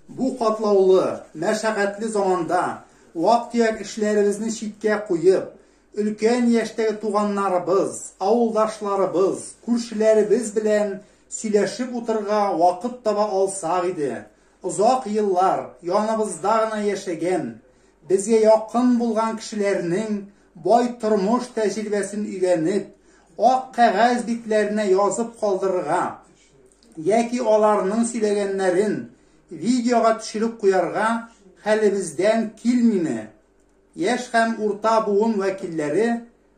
Бу катлаулы, мәшәкатьле заманда вак-төяк эшләребезне читкә куеп, өлкән яшьтәге туганнарыбыз, авылдашларыбыз, күршеләребез белән сөйләшеп утырырга вакыт таба алсак иде. Озак еллар яныбызда гына яшәгән, безгә якын булган кешеләрнең бай тормыш тәҗрибәсен өйрәнеп, ак кәгазь битләренә язып калдырырга яки аларның сөйләгәннәрен видеога төшереп куярга хәлебездән килмиме? Яшь һәм урта буын вәкилләре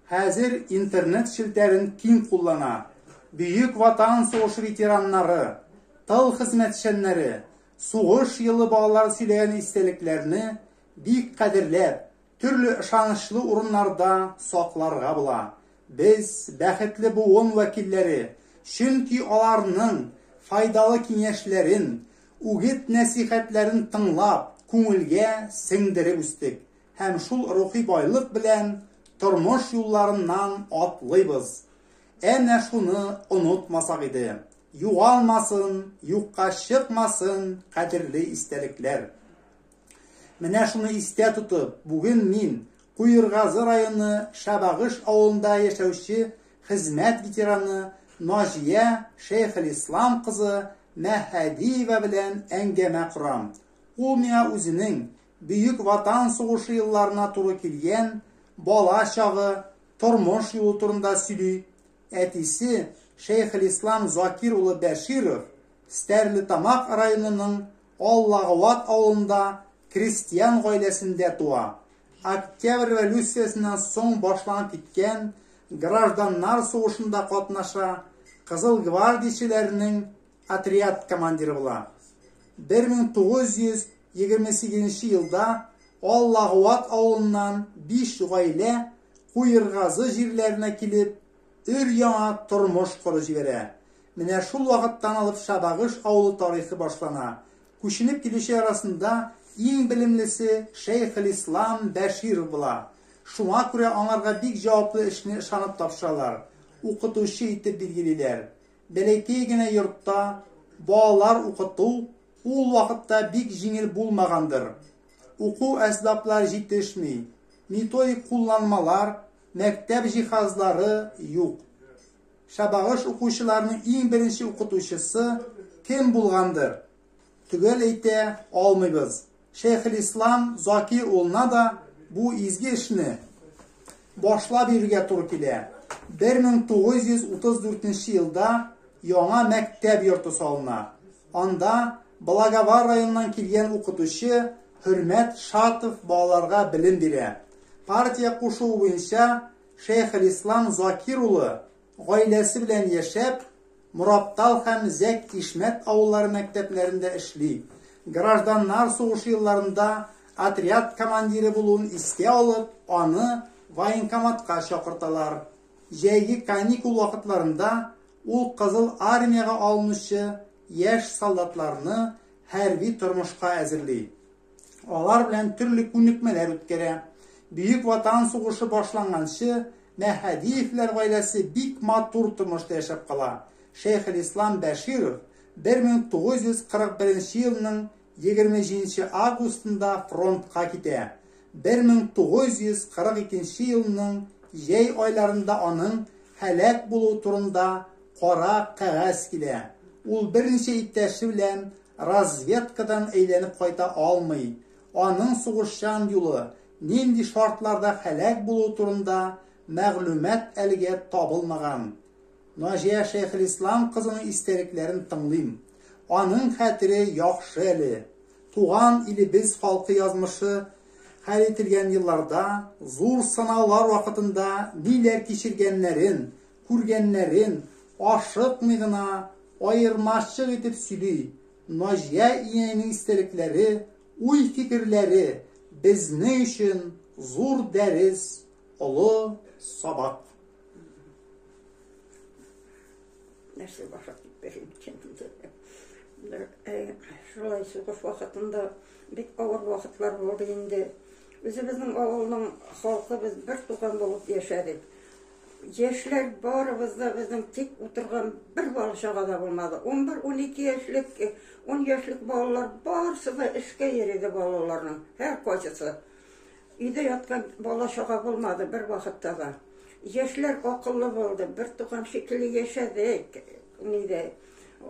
хәзер интернет челтәрен киң куллана. Бөек Ватан сугышы ветераннары, тыл хезмәтчәннәре, сугыш елы балалары сөйләгән истәлекләрне бик кадерләп, төрле ышанычлы урыннарда сакларга була. Без, бәхетле буын вәкилләре, чөнки аларның файдалы киңәшләрен, үгет-нәсыйхәтләрен тыңлап, күңелгә сеңдереп үстек һәм шул рухи байлык белән тормыш юлларыннан атлыйбыз. Әнә шуны онытмасак иде. Югалмасын, юкка чыкмасын кадерле истәлекләр. Менә шуны истә тотып, бүген мин Куергазы районы Шәбагыш авылында яшәүче хезмәт ветераны Наҗия Шәйхелислам кызы Мәһәдиева белән әңгәмә корам. Ул миңа үзенең Бөек Ватан сугышы елларына туры килгән бала чагы, тормыш юлы турында сөйли. Әтисе Шәйхелислам Закир улы Бәширов Стәрлетамак районының Аллагуват авылында крестьян гаиләсендә туа. Октябрь революциясеннән соң башланып киткән гражданнар сугышында катнаша, Кызыл гвардиячеләрнең отряд командиры була. 1928 елда Аллагуват авылыннан 5 гаилә Куергазы җирләренә килеп, өр-яңа тормыш корып җибәрә. Менә шул вакыттан алып Шабагыш авылы тарихы башлана. Күченеп килүчеләр арасында иң белемлесе Шәйхелислам Бәширов була. Шуңа күрә аңарга бик җаваплы эшне ышанып тапшыралар, укытучы итеп билгелиләр. Бәләкәй генә йортта балалар укыту ул вакытта бик җиңел булмагандыр. Уку әсбаплары җитешми, методик кулланмалар, мәктәп җиһазлары юк. Шабагыш укучыларының иң беренче укытучысы кем булгандыр? Төгәл әйтә алмыйбыз. Шәйхелислам Закир улына да бу изге эшне башлап йөрергә туры килә. 1934 елда яңа мәктәп йорты салына. Анда Благовар районыннан килгән укытучы Хөрмәт Шатов балаларга белем бирә. Партия кушуы буенча Шәйхелислам Закир улы гаиләсе белән яшәп, Мораптал һәм Зәк Ишмәт авыллары мәктәпләрендә эшли. Гражданнар сугышы елларында отряд командиры булуын искә алып, аны военкоматка чакырталар. Җәйге каникул вакытларында ул Кызыл Армиягә алынучы яшь солдатларны хәрби тормышка әзерли. Алар белән төрле күнекмәләр үткәрә. Бөек Ватан сугышы башланганчы Мәһәдиевләр гаиләсе бик матур тормышта яшәп кала. Шәйхелислам Бәширов 1941 елның 27 августында фронтка китә. 1942 елның җәй айларында аның һәлак булуы турында кара кәгазь килә. Ул берничә иптәше белән разведкадан әйләнеп кайта алмый. Аның сугышчан юлы, нинди шартларда һәлак булуы турында мәгълүмат әлегә табылмаган. Наҗия Шәйхелислам кызының истәлекләрен тыңлыйм. Аның хәтере яхшы әле. Туган илебез халкы язмышы хәл ителгән елларда, зур сынаулар вакытында ниләр кичергәннәрен, күргәннәрен ашыкмый гына, аермачык итеп сөйли. Наҗия инәйнең истәлекләре, уй-фикерләре безнең өчен зур дәрес, олы сабак. Нәрсә башлап китмәгән икән инде. Шулай сугыш вакытында бик авыр вакытлар булды инде. Үзебезнең авылның халкы без бер туган булып яшәдек. Яшьләр барыбыз да безнең тик утырган бер бала-чага да булмады. 11-12 яшьлек, 10 яшьлек балалар барысы да эшкә йөриде балаларның, һәркайсысы. Өйдә яткан бала-чага булмады бер вакытта да. Яшьләр акыллы булды, бер туган шикелле яшәдек нидә,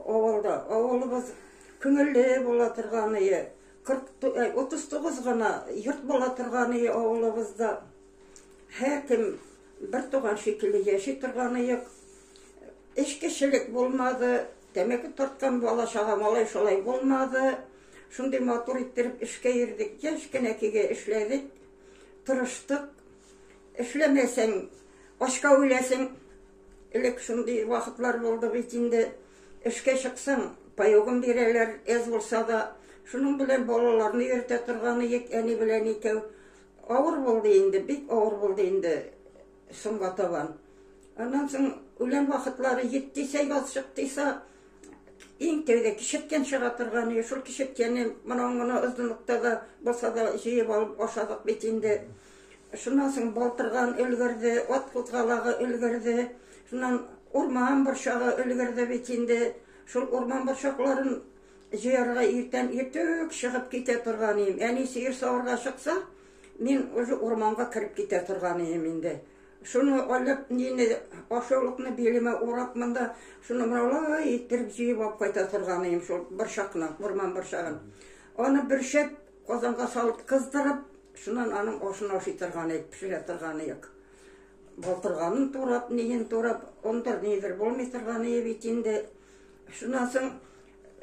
авылда. Авылыбыз күңелле була торган ие. 39 гына йорт була торган ие авылыбызда. Һәркем бер туган шикелле яши торган иек. Эчкечелек булмады, тәмәке тарткан бала-чага малай-шалай булмады. Шундый матур иттереп эшкә йөрдек, яшь кенә көйгә эшләдек, тырыштык. Эшләмәсәң, ачка үләсең. Элек шундый вакытлар булды бит инде. Эшкә чыксаң, паёгын бирәләр, әз булса да. Шуның белән балаларны йөртә торган идек, әни белән икәү. Авыр булды инде, бик авыр булды инде соңга табан. Аннан соң үлән вакытлары җиттисә, яз чыктыйса, иң тәүдә кичеккән чыга торган иде. Шул кичеккәнне моның гына озынлыкта да булса да җыеп алып ашадык бит инде. Шуннан соң балтырган өлгерде, ат кузгалагы өлгерде. Шуннан урман борчагы өлгерде бит инде. Шул урман борчакларын Җыярга иртән иртүк чыгып китә торган идем. Әни сыер савырга чыкса, мин уже урманга кереп китә торган идем инде. Шуны алып, нине, ашъяулыкны билемә урап монда, шуны менә алай иттереп җыеп алып кайта торган идем шул борчакны, урман борчагын. Аны бөршәп, казанга салып кыздырып, шуннан аның ашын ашый торган идек, пешерә торган идек. Балтырганын турап, ниен турап, ондыр нидер булмый торган иде бит инде. Шуннан соң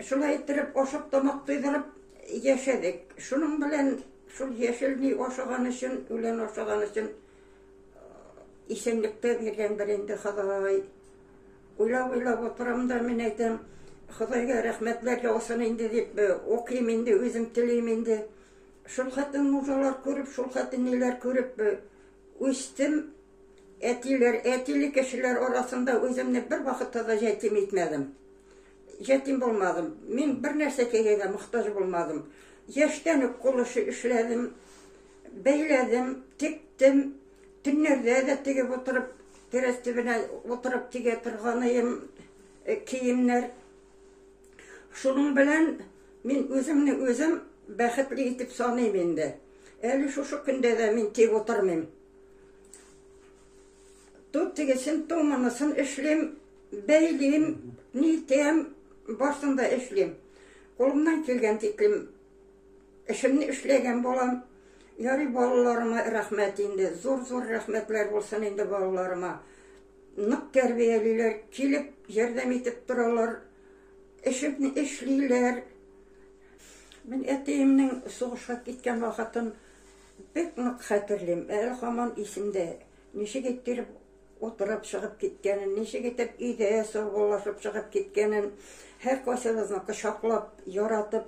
шулай иттереп ашап тамак туйдырып яшәдек. Шуның белән шул яшел ни ашаган өчен, үлән ашаган өчен исәнлектә биргәндер инде Ходай. Уйлап-уйлап утырам да мин әйтәм, Ходайга рәхмәтләр яусын инде дип укыйм инде, үзем телим инде. Шул хәтле нужалар күреп, шул хәтле ниләр күреп үстем. Әтиләр, әтиле кешеләр арасында үземне бер вакытта да җәтим итмәдем. Җәтим булмадым. Мин бер нәрсәкәгә дә мохтаҗ булмадым. Яшьтән үк кул эше эшләдем, бәйләдем, тектем. Төннәрдә дә тегеп утырып, тәрәз төбенә утырып тегә торганыем э, киемнәр. Шуның белән мин үземне үзем бәхетле итеп саныйм инде. Әле шушы көндә дә мин тик утырмыйм. Ту тегесен, ту монысын эшлим, бәйлим, нитәм, барсын да эшлим. Кулымнан килгән тиклем эшемне эшләгән булам. Ярый балаларыма рәхмәт инде, зур-зур рәхмәтләр булсын инде балаларыма. Нык тәрбиялиләр, килеп ярдәм итеп торалар, эшемне эшлиләр. Мин әтиемнең сугышка киткән вакытын Бик нык хәтерлим, әле һаман исемдә. Ничек иттереп утырып чыгып киткәнен, ничек итеп өйдә саубуллашып чыгып киткәнен, һәркайсыбызны кочаклап, яратып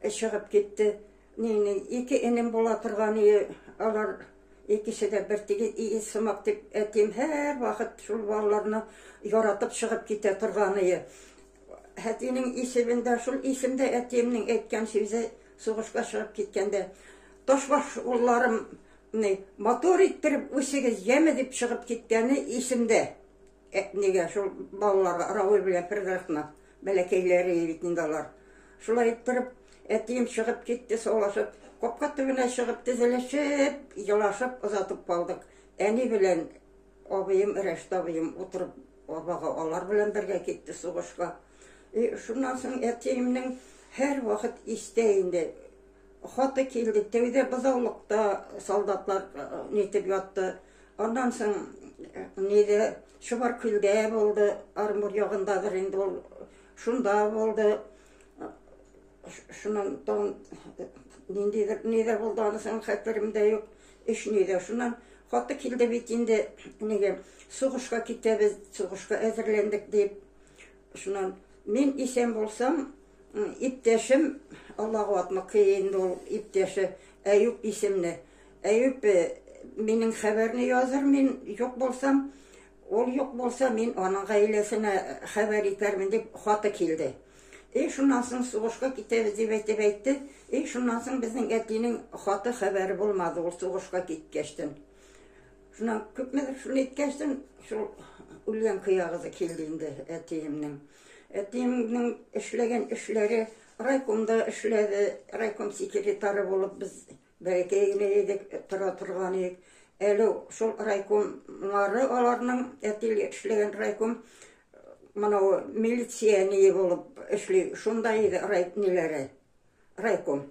чыгып китте. Ни, ике энем була торган ие, алар икесе дә бер тигез игез сымак дип, әтием һәрвакыт шул балаларны яратып чыгып китә торган ие. Әтинең исемендә, шул исемдә әтиемнең әйткән сүзе сугышка чыгып киткәндә, ташбаш улларым, ни, матур иттереп үсегез, яме дип чыгып киткәне исемдә. Ә, нигә шул балаларга, Равил белән Фирдәүсне, бәләкәйләре бит инде алар. Шулай иттереп, әтием чыгып китте, саулашып, капка төбенә чыгып тезелешеп, елашып озатып калдык. Әни белән абыем, Рәшит абыем утырып арбага алар белән бергә китте сугышка. И шуннан соң әтиемнең һәрвакыт истә инде. Хаты килде. Тәүдә бозаулыкта солдатлар нитеп ятты. Аннан соң нидә Чубаркүлдә булды, Орынбур ягындадыр инде ул. Шунда булды. Шуннан тагын ниндидер нидә булды, анысын хәтеремдә юк. Өч нидә. Шуннан хаты килде бит инде, нигә сугышка китәбез, сугышка әзерләндек дип. Шуннан мин исән булсам, иптәшем, Аллаһу атмыкы инде ул иптәше, Әюп исемле. Әюп минем хәбәрне языр, мин юк булсам, ул юк булса, мин аның гаиләсенә хәбәр итәрмен дип хаты килде. И шуннан соң сугышка китәбез дип әйтеп әйтте. И шуннан соң безнең әтинең хаты хәбәре булмады ул сугышка киткәчтен. Шуннан күпмедер шуны иткәчтен, шул үлгән кыягызы килде инде әтиемнең. Әтиемнең эшләгән эшләре райкомда эшләде, райком секретаре булып без бәләкәй генә идек, тора торган идек. Әле шул райкомнары аларның, әти эшләгән райком, монау милиция ние булып эшли, шунда иде рай ниләре, райком.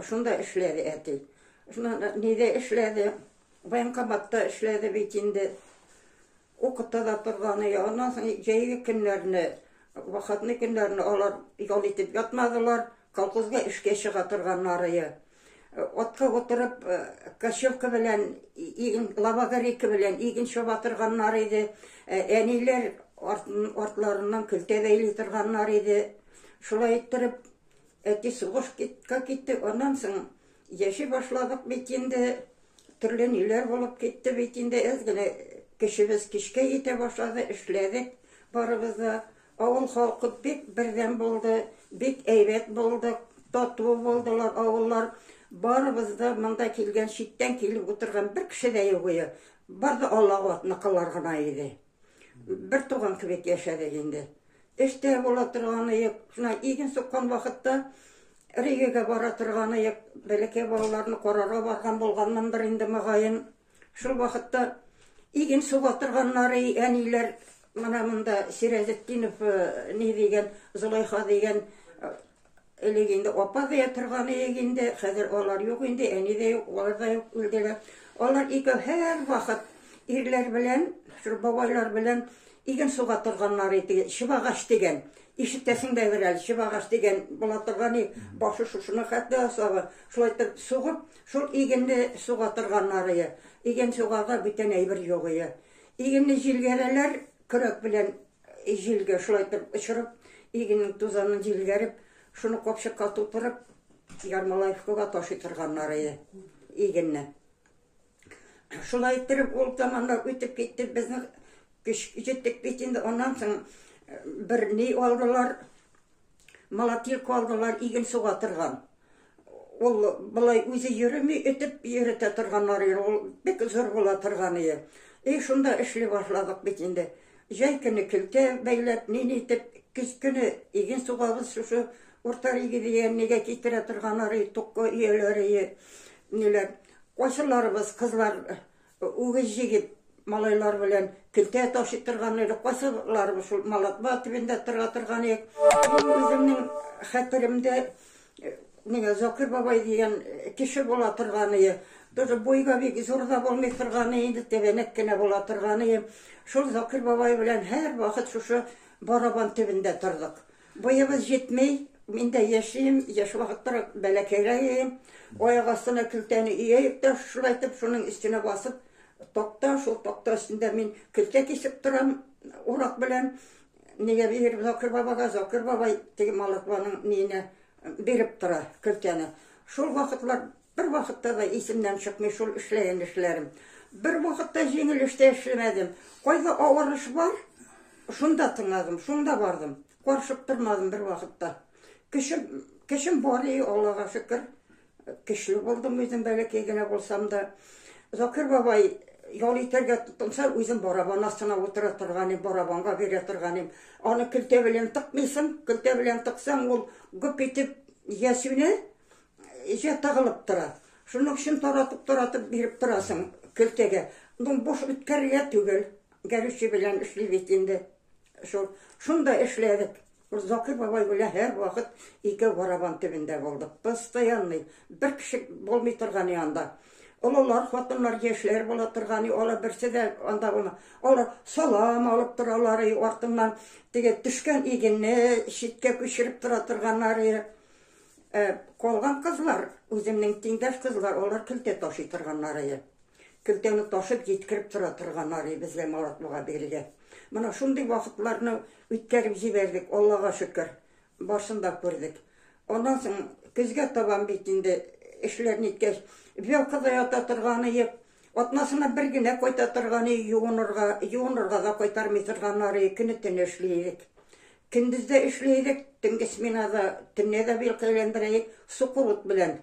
Шунда эшләде әти. Шуннан нидә эшләде? Военкоматта эшләде бит инде. Укыта да торган иде. Аннан соң җәйге көннәрне, выходный көннәрне алар ял итеп ятмадылар, колхозга эшкә чыга торганнар иде. Атка утырып, кочевка белән, иген, лобогорейка белән иген чаба торганнар иде. Әниләр артларыннан көлтә бәйли торганнар иде. Шулай иттереп, Әти сугышка китте, аннан соң яши башладык бит инде. Төрле ниләр булып китте бит инде. Әз генә кешебез кичкә җитә башлады, эшләдек барыбыз да. Авыл халкы бик бердәм булды, бик әйбәт булды, тату булдылар авыллар. Барыбыз да монда килгән, читтән килеп утырган бер кеше дә юк иде. Бар да Аллага гына иде. Бер туган кебек яшәдек инде. Эштә була торган идек. Шуна иген суккан вакытта Ригага бара торган идек. Бәләкәй балаларны карарга барган булганмындыр инде мөгаен. Шул вакытта иген суга торганнар, әниләр менә монда Сираҗетдинов ни дигән, Зөләйха дигән элек инде апа дия торган идек инде, хәзер алар юк инде, әни дә юк, алар да юк, үлделәр. Алар икәү һәр вакыт ирләр белән, шул бабайлар белән иген суга торганнар иде, чыбагач дигән. Ишетәсең дә бер әле, чыбагач дигән була торган и, башы шушыны хәтле асабы. Шулай итеп сугып, шул игенне суга торганнар иде. Иген сугарга бүтән әйбер юк иде. Игенне җилгәрәләр, көрәк белән җилгә шулай итеп очырып, игеннең тузанын җилгәреп, шуны капчыкка тутырып, Ярмолаевкага ташый торганнар иде игенне. Шулай иттереп, ул заманнар үтеп китте, безнең көч җиттек бит инде. Аннан соң бер ни алдылар, молотилка алдылар, иген суга торган. Ул болай үзе йөреми, этеп йөрөтә торганнар иде. Ул бик зур була торган иде. И шунда эшли башладык бит инде. Җәй көне көлтә бәйләп, ни итеп, көз көне иген сугабыз шушы Урта Рига дигән нигә китерә торганнар иде, тукка өяләр иде. Ниләр. Кайсыларыбыз кызлар үгез җигеп малайлар белән көлтә ташый торган иде, кайсыларыбыз шул малатма төбендә тора торган идек. Мин үземнең хәтеремдә нигә Закир бабай дигән кеше була торган иде. Тоже буйга бик зур да булмый торган инде, тәбәнәк кенә була торган иде. Шул Закир бабай белән һәр вакыт шушы барабан төбендә тордык. Буебыз җитми, мин дә яшим, яшь вакытта бәләкәйрәк идем. Аяк астына көлтәне өяек тә, шулай итеп шуның өстенә басып, такта, шул такта өстендә мин көлтә кисеп торам урак белән. Нигә биреп Закир бабага, Закир бабай теге Малатваның ниенә биреп тора көлтәне. Шул вакытлар бер вакытта да исемнән чыкмый шул эшләгән эшләрем. Бер вакытта җиңел эштә эшләмәдем. Кайда авыр эш бар, шунда тыңладым, шунда бардым. Каршып тормадым бер вакытта. Көчем, көчем бар и, Аллага шөкер. Көчле булдым үзем бәләкәй генә булсам да. Закир бабай ял итәргә тотынса, үзем барабан астына утыра торган идем, барабанга бирә торган идем. Аны көлтә белән тыкмыйсың, көлтә белән тыксаң, ул гөп итеп я сүнә, я тыгылып тора. Шуның өчен таратып-таратып биреп торасың көлтәгә. Ну, буш үткәрергә түгел. Гәрүче белән эшли бит инде. Шул, шунда эшләдек. Закир бабай белән һәр вакыт ике барабан төбендә булдык. Постоянный. Бер кеше булмый торган янда. Олылар, хатыннар, яшьләр була торган, алар берсе дә анда булма. Алар салам алып торалар, артыннан теге төшкән игенне читкә күчереп тора торганнар. Ә калган кызлар, үземнең тиңдәш кызлар, алар көлтә ташый торганнар. Көлтәне ташып җиткереп тора торганнар безгә Маратмага бирергә. Менә шундый вакытларны үткәреп җибәрдек, Аллага шөкер. Барсын да күрдек. Аннан соң көзгә табан бит инде эшләр ниткәч, Велкада ята торган иек, атнасына бер генә кайта торган иек юынырга, юынырга да кайтармый торганнар иек, көне-төне эшли идек. Көндез дә эшли идек, төнге сменада төнлә дә вилка әйләндерә идек, сукыр ут белән.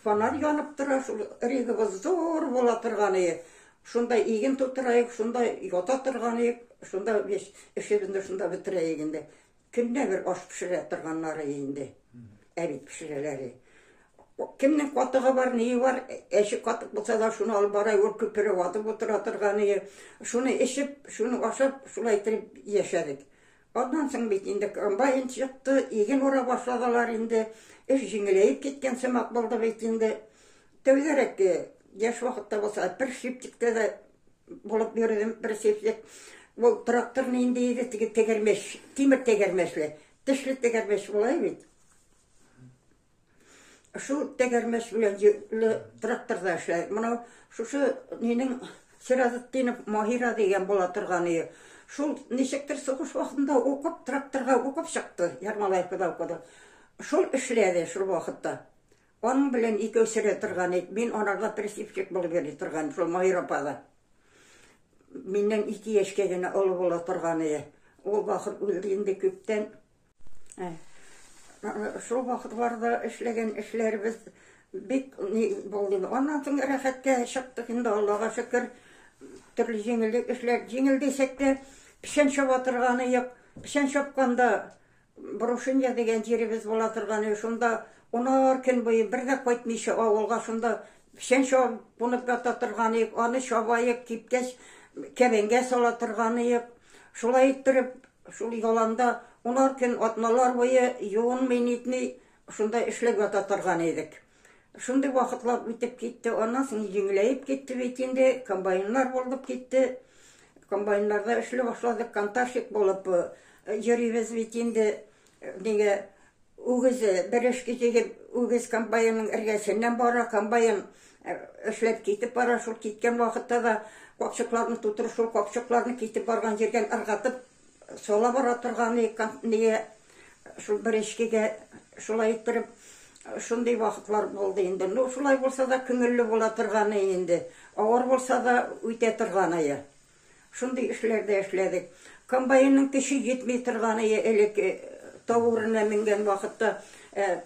Фонарь янып тора, шул ригыбыз зур була торган иде. Шунда иген тутыраек, шунда ята торган идек, шунда весь эшебезне шунда бетерәек инде. Көненә бер аш пешерә торганнары инде. Әбит пешерәләр. Кемнең катыгы бар, ние бар, әче катык булса да шуны алып бара, ул күпереп атып утыра торган иде. Шуны эчеп, шуны ашап, шулай итеп яшәдек. Аннан соң бит инде комбайн чыкты, иген ура башладылар инде. Эш җиңеләеп киткән сымак булды бит инде. Тәүдәрәк яшь вакытта булса, бер шиптикта да булып йөрдем, бер шиптик. Ул трактор нинди иде, теге тәгәрмәч, тимер тәгәрмәчле, тешле тәгәрмәч була бит. Шул тәгәрмәч белән йөкле тракторда эшләдек. Менә шушы нинең Сиразетдинов Маһира дигән була торган иде. Шул ничектер сугыш вакытында укып, тракторга укып чыкты, Ермолаевкада укыды. Шул эшләде шул вакытта. Аның белән икәү сөрә торган идек. Мин анарда присыпчик булып йөри торган, шул Маһира апада. Миннән 2 яшькә генә олы була торган иде. Ул вакыт үлде инде күптән. Шул вакытларда эшләгән эшләребез бик ни булды. Аннан соң рәхәткә чыктык инде, Аллага шөкер. Төрле җиңеллек эшләр. Җиңел дисәк тә, печән чаба торганы юк. Печән чапканда Брушинья дигән җиребез була торган иде. Шунда унар көн буе бер дә кайтмыйча авылга шунда печән чабып кунып ята торган идек. Аны чабаек, кипкәч, кәбәнгә сала торган идек. Шулай иттереп, Шул яланда унар көн, атналар буе юынмый, нитми, шунда эшләп ята торган идек. Шундый вакытлар үтеп китте. Аннан соң җиңеләеп китте бит инде, комбайннар булып китте. Комбайннарда эшли башладык, контарщик булып йөрибез бит инде. Нигә Үгезе бер эшкә җигеп, үгез комбайнның эргәсеннән бара, комбайн эшләп китеп бара, шул киткән вакытта да капчыкларны тутырып, шул капчыкларны китеп барган җирдән ыргытып сала бара торган нигә, шул бер эшкегә шулай иттереп, шундый вакытлар булды инде. Ну, шулай булса да күңелле була торганы инде. Авыр булса да үтә торганы. Шундый эшләрдә эшләдек. Комбайнның көче җитми торган иде элек тау урынына менгән вакытта,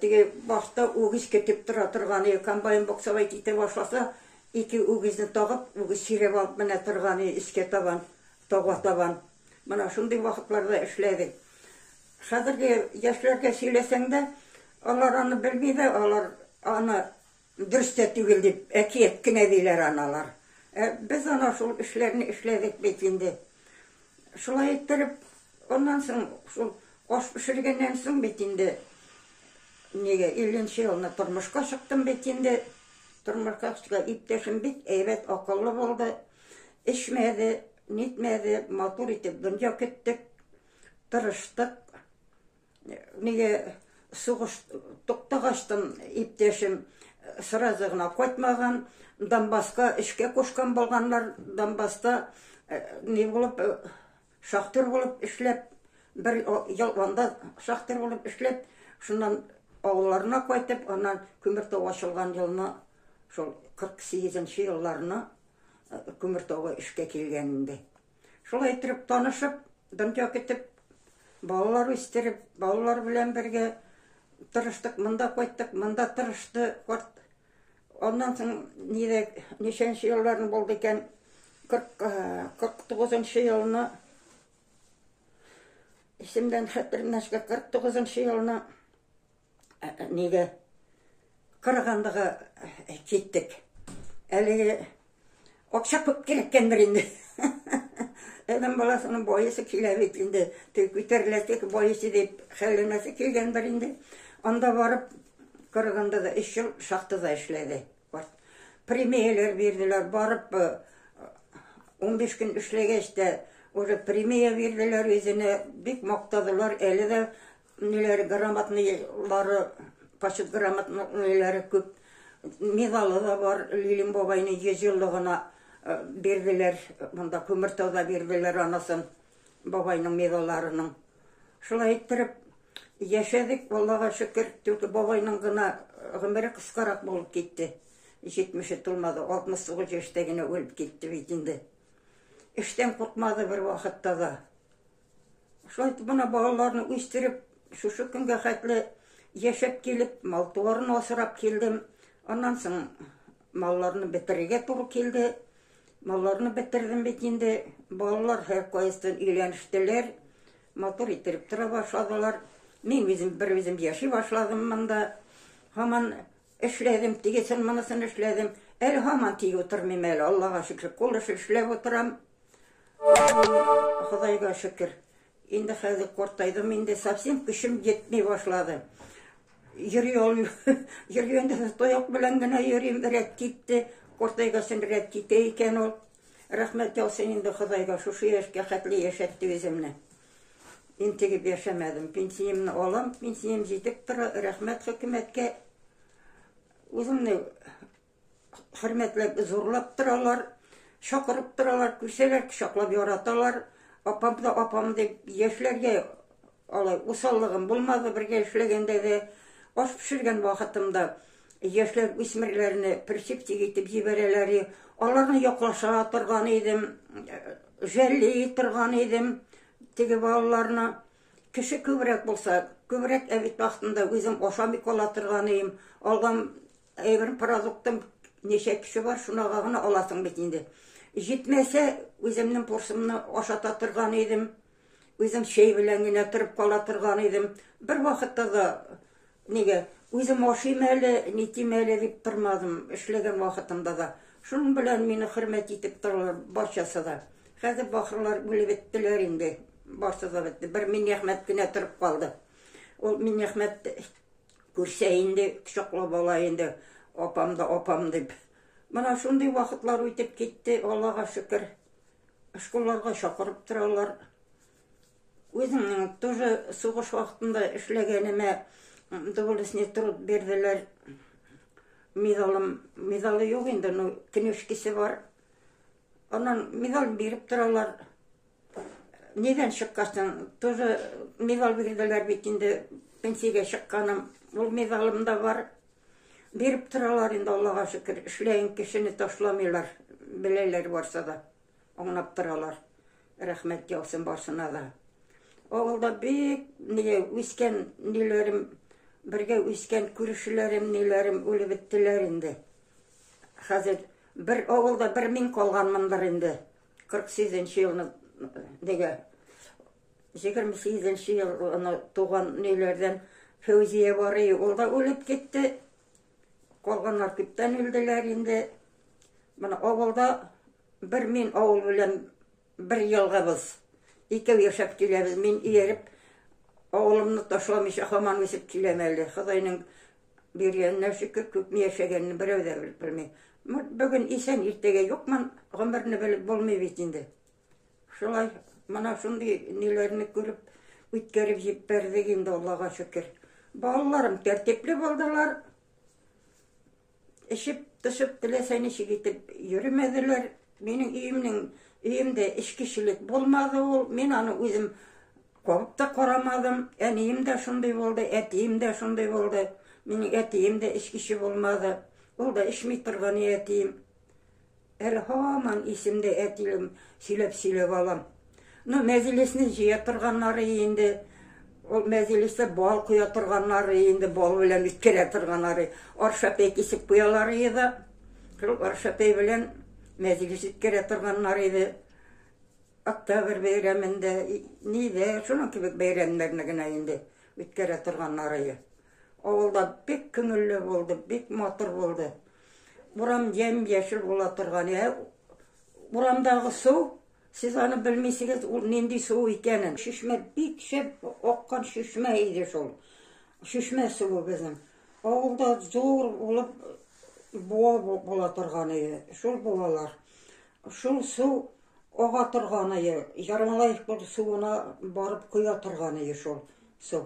теге башта үгез көтеп тора торган иде. Комбайн буксовать итә башласа, ике үгезне тагып, үгез сөйрәп алып менә торган иде өскә табан, тауга табан. Менә шундый вакытларда эшләдек. Хәзерге яшьләргә сөйләсәң дә, алар аны белми дә, алар аны Дөрес тә түгел дип, әкият кенә диләр аны алар. Ә без ана шул эшләрне эшләдек бит инде. Шулай иттереп, аннан соң шул аш пешергәннән соң бит инде нигә 50 нче елны тормышка чыктым бит инде. Тормышка чыккан иптәшем бик әйбәт, акыллы булды. Эчмәде, нитмәде, матур итеп дөнья көттек, тырыштык. Нигә сугыш туктагачтын иптәшем сразу гына кайтмаган, Донбасска эшкә кушкан булганнар, Донбасста ни булып, шахтер булып эшләп, бер ел анда шахтер булып эшләп, шуннан авылларына кайтып, аннан Күмертау ачылган елны, шул 48 нче елларны Күмертауга эшкә килгән инде. Шулай иттереп танышып, дөнья көтеп, балалар үстереп, балалар белән бергә тырыштык, монда кайттык, монда тырышты карт. Аннан соң нидә, ничәнче елларны булды икән, 49 нчы елны, исемдән хәтеремнән чыга, 49 нчы елны нигә Карагандыга киттек. Әлеге акча күп кирәккәндер инде. Адәм баласының байысы килә бит инде. Теге күтәреләсе, байысы дип хәлләнәсе килгәндер инде. Анда барып, Карагандада өч ел шахтада эшләде. Премияләр бирделәр. Барып, 15 көн эшләгәч тә, уже премия бирделәр үзенә. Бик мактадылар. Әле дә Ниләре грамотныйлары, почет грамотныйлары күп. Медалы да бар, Лилин бабайның 100 еллыгына бирделәр. Монда Күмертауда бирделәр анысын, бабайның медалларының. Шулай иттереп яшәдек, Аллага шөкер, только бабайның гына гомере кыскарак булып китте. 70-е тулмады, 69 яшьтә генә үлеп китте бит инде. Эштән куркмады бер вакытта да. Шулай итеп, менә балаларны үстереп, шушы көнгә хәтле яшәп килеп, мал-туарны асрап килдем. Аннан соң малларны бетерергә туры килде. Малларны бетердем бит инде. Балалар һәркайсын өйләнештеләр. Матур иттереп тора башладылар. Мин үзем бер үзем яши башладым монда. Һаман эшләдем, тегесен, монысын эшләдем. Әле һаман тик утырмыйм әле, Аллага шөкер. Кул эше эшләп утырам. Ходайга шөкер. Инде хәзер картайдым инде, совсем көчем җитми башлады. Йөри алмыйм. Йөргәндә дә таяк белән генә йөрим, рәт китте. Картайгасын рәт китә икән ул. Рәхмәт яусын инде Ходайга, шушы яшькә хәтле яшәтте үземне. Интегеп яшәмәдем. Пенсиямне алам, пенсиям җитеп тора, рәхмәт хөкүмәткә. Үземне хөрмәтләп, зурлап торалар, чакырып торалар, күрсәләр, кочаклап яраталар. Апам да апам дип яшьләргә алай усаллыгым булмады бергә эшләгәндә дә. Аш пешергән вакытымда яшьләр үсмерләрне присептик итеп җибәрәләр. Аларны яклаша торган идем, жәлли торган идем теге балаларны. Кеше күбрәк булса, күбрәк ә бит вакытында үзем ашамый кала торган идем. Алган Әйбер продуктым ничә кеше бар, шунага гына аласың бит инде. Җитмәсә, үземнең порсымны ашата торган идем. Үзем чәй белән генә торып кала торган идем. Бер вакытта да нигә үзем ашыйм әле, нитим әле дип тормадым, эшләгән вакытымда да. Шуның белән мине хөрмәт итеп торалар барчасы да. Хәзер бахырлар үлеп беттеләр инде. Барсы да бетте. Бер Миннәхмәт кенә торып калды. Ул Миннәхмәт Күрсә инде, кочаклап ала инде, апам да апам дип. Менә шундый вакытлар үтеп китте, Аллага шөкер. Школларга чакырып торалар. Үземнең тоже сугыш вакытында эшләгәнемә доблестный труд бирделәр. Медалым, медалы юк инде, но книжкасы бар. Аннан медаль биреп торалар. Нидән чыккачтан тоже медаль бирделәр бит инде пенсиягә чыкканым. Ул медалым да бар. Биреп торалар инде, Аллага шөкер. Эшләгән кешене ташламыйлар. Беләләр барса да. Аңлап торалар. Рәхмәт яусын барсына да. Авылда бик нигә үскән ниләрем, бергә үскән күршеләрем, ниләрем үлеп беттеләр инде. Хәзер бер авылда бер мин калганмындыр инде. 48 нче елны нигә 28 нче елны туган ниләрдән Фәүзия бар иде, ул да үлеп китте. Калганнар күптән үлделәр инде. Менә авылда бер мин авыл белән бер елгабыз. Икәү яшәп киләбез. Мин ияреп авылымны ташламыйча һаман үсеп киләм әле. Ходайның Биргәненә шөкер, күпме яшәгәнне берәү дә белеп белми. Бүген исән, иртәгә юкмын, гомерне белеп булмый бит инде. Шулай, менә шундый ниләрне күреп, үткәреп җибәрдек инде, Аллага шөкер. Балаларым тәртипле булдылар. Эчеп, тышып, теләсә ничек итеп йөремәделәр. Минем өемнең өемдә эчкечелек булмады ул. Мин аны үзем кабып та карамадым. Әнием дә шундый булды, әтием дә шундый булды. Минем әтием дә эчкече булмады. Ул да эчми торган әтием. Әле һаман исемдә әтием сөйләп-сөйләп алам. Ну, мәҗлесне җыя торганнары инде. Ул мәҗлестә бал куя торганнары инде, бал белән үткәрә торганнары. Аршапәй кисеп куялар иде. Шул аршапәй белән мәҗлес үткәрә торганнар иде. Октябрь бәйрәмендә, нидә, шуның кебек бәйрәмнәрне генә инде үткәрә торганнар иде. Авылда бик күңелле булды, бик матур булды. Урам ямь-яшел була торган. Ә урамдагы су, сез аны белмисегез, ул нинди су икәнен. Чишмә бик шәп аккан чишмә иде шул. Чишмә суы безнең. Авылда зур булып буа була торган иде. Шул буалар. Шул су ага торган иде. Ярмолаев суына барып коя торган иде шул су.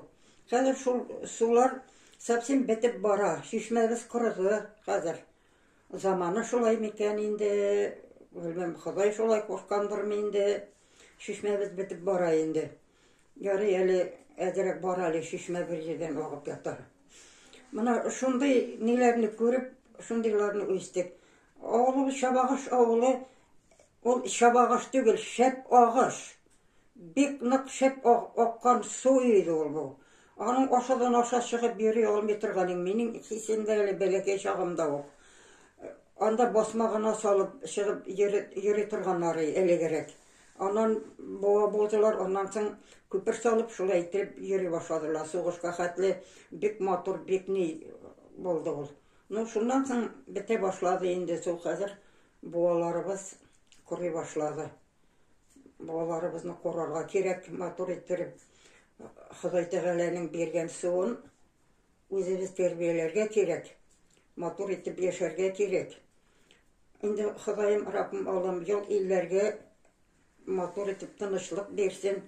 Хәзер шул сулар совсем бетеп бара. Чишмәбез корыды хәзер. Заманы шулай микән инде, белмим, Ходай шулай кушкандырмы инде. Чишмәбез бетеп бара инде. Ярый әле әзрәк бар әле чишмә бер җирдән агып ята. Менә шундый ниләрне күреп, шундыйларны үстек. Авылыбыз Чабагыш авылы, ул Чабагыш түгел, шәп агыш. Бик нык шәп аккан су иде ул бу. Аның ашадан аша чыгып йөри алмый торган идем. Минем хисемдә әле бәләкәй чагымда ук. Анда басма гына салып чыгып йөри торганнар элегрәк. Аннан буа булдылар, аннан соң күпер салып, шулай иттереп йөри башладылар. Сугышка хәтле бик матур, бик ни булды ул. Ну, шуннан соң бетә башлады инде су хәзер. Буаларыбыз корый башлады. Буаларыбызны корарга кирәк, матур иттереп. Ходай Тәгаләнең биргән суын үзебез тәрбияләргә кирәк. Матур итеп яшәргә кирәк. Инде Ходаем, Раббым, Аллам, ел илләргә матур итеп тынычлык бирсен,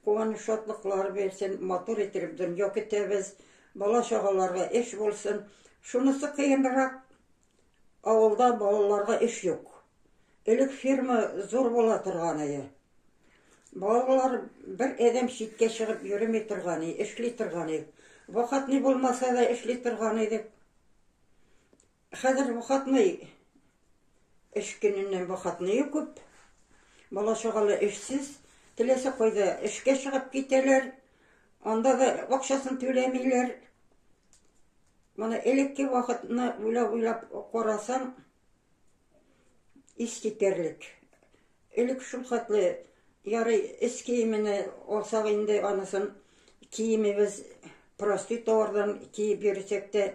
куаныч шатлыклар бирсен, матур итеп дөнья көтәбез, бала-чагаларга эш булсын. Шунысы кыенрак, авылда балаларга эш юк. Элек ферма зур була торган иде. Балалар бер адәм читкә чыгып йөреми торган иде, эшли торган иде. Вакытны булмаса да эшли торган идек. Хәзер выходной эш көненнән выходные күп. Бала-чагалы эшсез, теләсә кайда эшкә чыгып китәләр. Анда да акчасын түләмиләр. Моны элекке вакытны уйлап-уйлап карасаң, ис китәрлек. Элек шул хәтле ярый эш киемене алсак инде анысын киемебез простой товардан киеп йөрсәк тә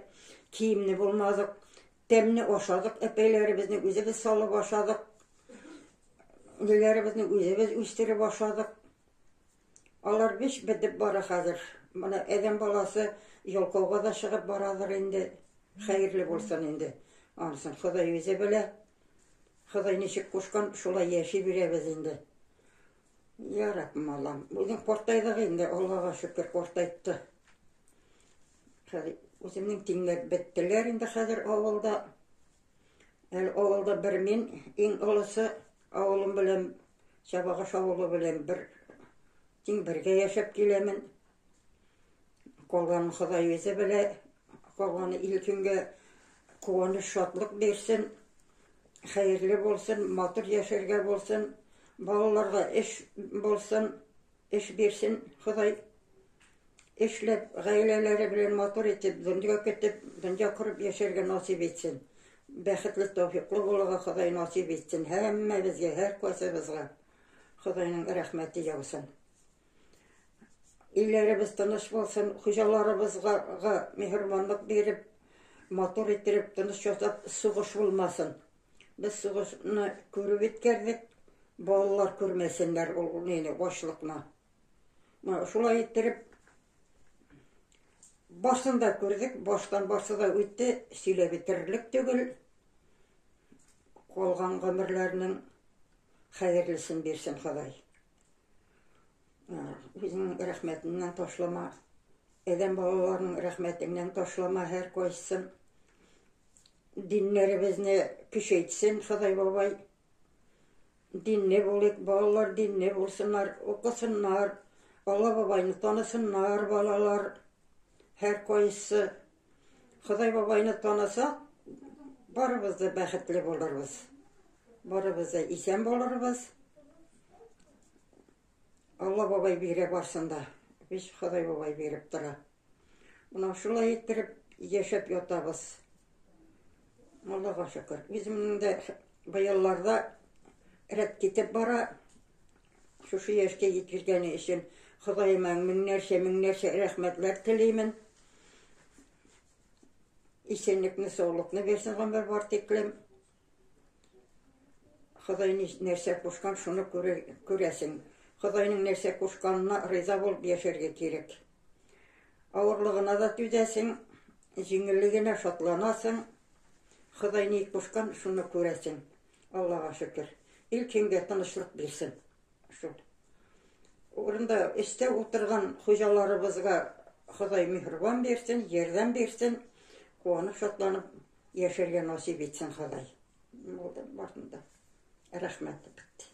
киемне булмадык. Тәмне ашадык, әпәйләребезне үзебез салып ашадык. Ниләребезне үзебез үстереп ашадык. Алар бич бетеп бара хәзер. Менә адәм баласы ялкауга да чыгып барадыр инде. Хәерле булсын инде. Анысын Ходай үзе белә. Ходай ничек кушкан, шулай яши бирәбез инде. Я Раббым Аллам. Үзең картайдык инде, Аллага шөкер, картайтты. Хәзер үземнең тиңнәр беттеләр инде хәзер авылда. Әле авылда бер мин, иң олысы, авылым белән, Чабагыш авылы белән бер тиң бергә яшәп киләмен. Калганын Ходай үзе белә. Калганы ил-көнгә куаныч, шатлык бирсен. Хәерле булсын, матур яшәргә булсын. Балаларга эш булсын, эш бирсен Ходай. Эшләп, гаиләләре белән матур итеп, дөнья көтеп, дөнья корып яшәргә насыйп итсен. Бәхетле, тәүфиклы булырга Ходай насыйп итсен һәммәбезгә, һәркайсыбызга. Ходайның рәхмәте яусын. Илләребез тыныч булсын, хуҗаларыбызга миһербанлык биреп, матур иттереп, тыныч ясап, сугыш булмасын. Без сугышны күреп үткәрдек, балалар күрмәсеннәр ул нини, ачлыкны. Шулай иттереп, барсын да күрдек, баштан барсы да үтте, сөйләп бетерерлек түгел. Калган гомерләрнең хәерлесен бирсен Ходай. Үзеңнең рәхмәтеңнән ташлама. Адәм балаларының рәхмәтеңнән ташлама һәркайсысын. Диннәребезне көчәйтсен Ходай бабай. Динле булыйк, балалар динле булсыннар, укысыннар, Алла бабайны танысыннар балалар. Һәркайсы Ходай бабайны танысак, барыбыз да бәхетле булырбыз. Барыбыз да исән булырбыз. Алла бабай бирә барсын да. Без Ходай бабай биреп тора. Менә шулай иттереп яшәп ятабыз. Аллага шөкер. Үземнең дә быелларда рәт китеп бара. Шушы яшькә җиткергәне өчен Ходаема меңнәрчә, меңнәрчә рәхмәтләр телимен. Исәнлекне, саулыкны бирсен гомер бар тиклем. Ходай нәрсә кушкан, шуны күрәсең. Ходайның нәрсә кушканына риза булып яшәргә кирәк. Авырлыгына да түзәсең, җиңеллегенә шатланасың. Ходай ни кушкан, шуны күрәсең. Аллага шөкер. Ил-көнгә тынычлык бирсен. Шул. Урында эштә утырган хуҗаларыбызга Ходай миһербан бирсен, ярдәм бирсен. Куанып, шатланып яшәргә насыйп итсен Ходай. Булды, бардым да. Рәхмәт бетте.